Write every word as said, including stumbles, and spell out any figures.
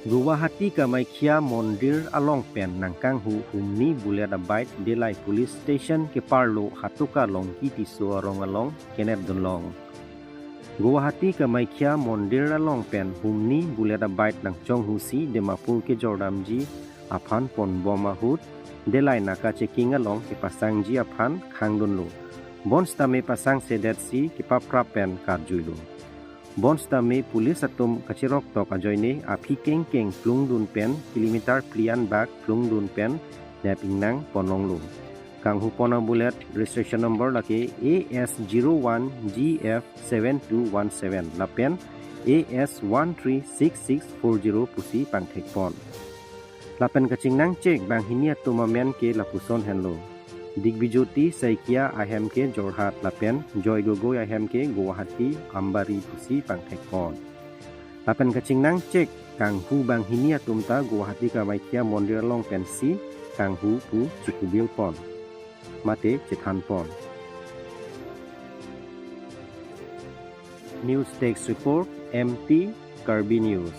Guwahati Kamakhya Mondir along pen nangkanghu humni bullet abike Delai Police Station keparlo Hatoka Longki Tisso arong along kenep dunlong. Guwahati Kamakhya Mondir along pen humni bullet abike nangchonghusi Dimapur kejordamji aphan ponbom ahut Delai naka checking along kepasangji aphan khangdunlo. Bonsitame pasangsedetsi kepaprap pen karjuilo. Bonsitame police atum kacheroktok ajoine aphi kengkeng plungdun pen kilometer phli-an bak plungdun pen nep ingnang ponlonglo. Kanghupon abullet registration number lake A S zero one G F seven two one seven lapen A S one three six six four zero pusi pangthekpon. Lapen kachingnangchek banghini atum amen ke lapuson henlo. Digbijoti Saikia ahem ke Jorhat lapen Joy Gogoi ahem ke Guwahati Ambari pusi pangthekpon. Lapen kachingnangchek kanghu banghini atum ta Guwahati Kamakhya Mondir along pensi kanghu pu chikubilpon mate chethanpon. News Desk Report, M T Karbi News.